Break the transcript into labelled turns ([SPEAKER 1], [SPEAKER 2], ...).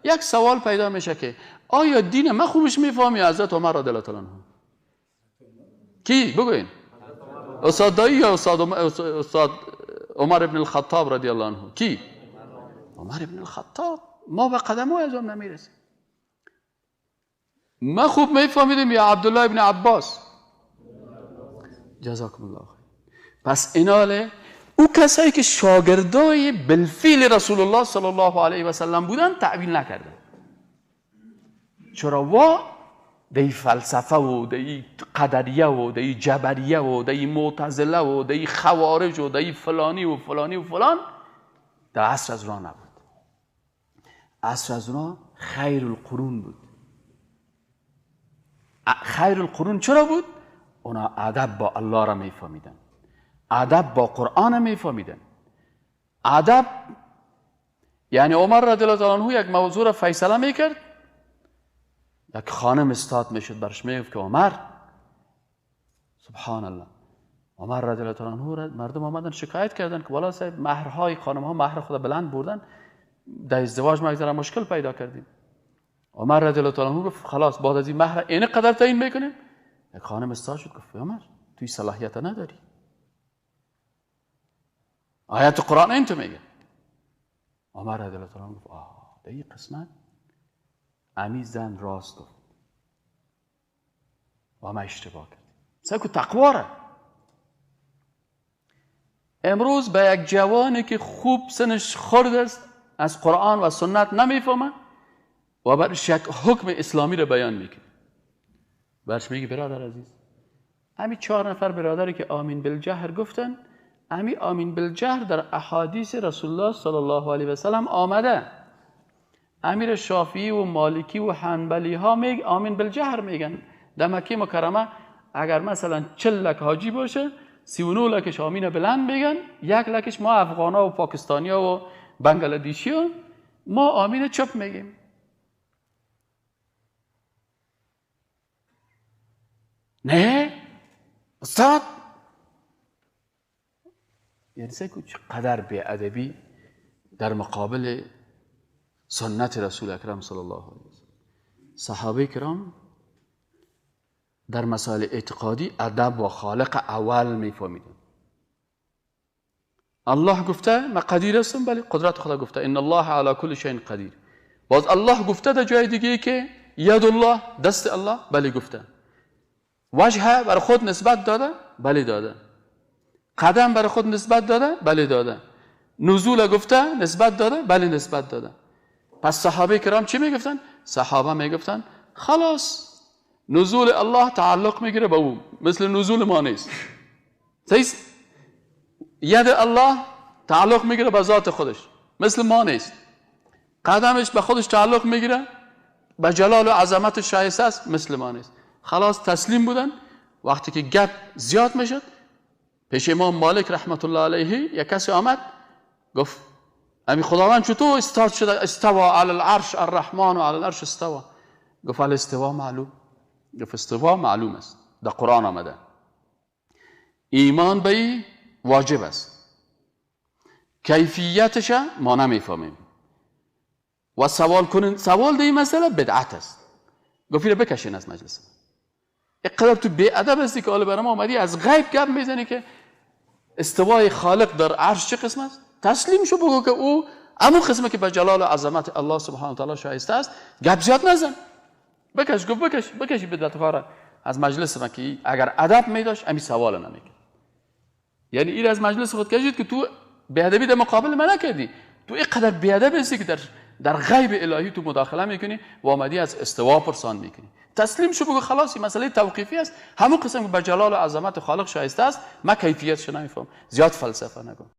[SPEAKER 1] یک سوال پیدا میشه که آیا دین ما خوبش میفهمی حضرت عمر رضی الله تعالی عنه؟ کی بگوین؟ استاد دایی یا استاد عمر ابن الخطاب رضی الله عنه؟ کی؟ عمر ابن الخطاب. ما به قدم های از اون نمیرسیم. ما خوب میفهمیدیم یا عبدالله ابن عباس؟ جزاکم الله خیر. پس ایناله او کسایی که شاگردای بالفعل رسول الله صلی الله علیه و سلم بودن تعویل نکردن. چرا؟ وا دی فلسفه و دی قدریه و دی جبریه و دی معتزله و دی خوارج و دی فلانی و فلانی و فلان در عصر از اونا نبود. عصر از اونا خیر القرون بود. خیر القرون چرا بود؟ اونا ادب با الله را میفهمیدن، ادب با قرآن میفهمیدن. ادب یعنی عمر رضی الله تعالی عنه یک موضوع را فیصله میکرد، یک خانم استاد میشد برش میگفت که عمر، سبحان الله، عمر رضی الله تعالی عنه مردم آمدن شکایت کردن که والا صاحب مهرهای خانم ها مهر خود بلند بردن، در ازدواج ما یک مشکل پیدا کردیم. عمر رضی الله تعالی عنه گفت خلاص بعد از این مهر این قدر تعیین میکنیم. یک خانم استاد شد گفت عمر توی صلاحیت نداری، آیت قرآن این تو میگه. عمر رضی الله تعالی عنه گفت آه در این قسمت امی زن راست گفت و ما اشتباه کردیم. سکو تقوا را امروز به یک جوانی که خوب سنش خرد است از قرآن و سنت نمیفهمه و برش یک حکم اسلامی را بیان میکنه، برش میگه برادر عزیز، امی 4 نفر برادری که آمین بالجهر گفتن، امی آمین بالجهر در احادیث رسول الله صلی الله علیه و سلم آمده. امیر شافعی و مالکی و حنبلی ها میگ آمین بالجهر میگن. در مکه مکرمه اگر مثلا 40 لک حاجی باشه 39 لکش آمین بلند میگن، 1 لکش ما افغان ها و پاکستانی ها و بنگلادشی ها ما آمین چپ میگیم. نه استاد، یعنی سیکو چقدر بی‌ادبی در مقابل سنت رسول اکرم صلی الله علیه وسلم. صحابه کرام در مسائل اعتقادی ادب و خالق اول میفهمیدن. الله گفته من قدیر هستم، بله قدرت خدا گفته ان الله علی کل شیء قدیر. باز الله گفته در جای دیگه که ید الله، دست الله، بله گفته. وجه بر خود نسبت داده، بله داده. قدم بر خود نسبت داده، بله داده. نزول گفته نسبت داده، بله نسبت داده. پس صحابه کرام چی میگفتن؟ صحابه میگفتن خلاص نزول الله تعلق میگیره به او، مثل نزول ما نیست. ید الله تعلق میگیره به ذات خودش، مثل ما نیست. قدمش به خودش تعلق میگیره، به جلال و عظمت شایسته است، مثل ما نیست. خلاص تسلیم بودن. وقتی که گپ زیاد میشد پیش امام مالک رحمت الله علیه یک کسی آمد گفت امی خداوند چطور استاد شده؟ استوا علی العرش الرحمن و علی العرش استوا. گفت الاستوا معلوم. گفت استوا معلوم است، در قرآن آمده. ایمان به ای واجب است، کیفیتش ما نمیفهمیم و سوال کنین، سوال در این مسئله بدعت است. گفت اینو بکشین از مجلس. اقدر تو بی‌ادب هستی که حالا برای ما آمدی از غیب گپ میزنی که استوای خالق در عرش چه قسم است؟ تسلیم شو، بگو که او امو قسمه که به جلال و عظمت الله سبحانه و تعالی شایسته است. گپ زیاد نزن، بکش. گفت بکش، بکشی بدعت کارا از مجلس ما که اگر ادب میداشت امی سوال نمیکرد. یعنی این از مجلس خود کشید که تو بی‌ادبی در مقابل من نکردی، تو اینقدر بی‌ادب هستی که در غیب الهی تو مداخله میکنی و آمدی از استوا پرسان میکنی. تسلیم شو، بگو خلاص این مسئله توقیفی است، همون قسم که به جلال و عظمت خالق شایسته است، من کیفیتش نمیفهم، زیاد فلسفه نکن.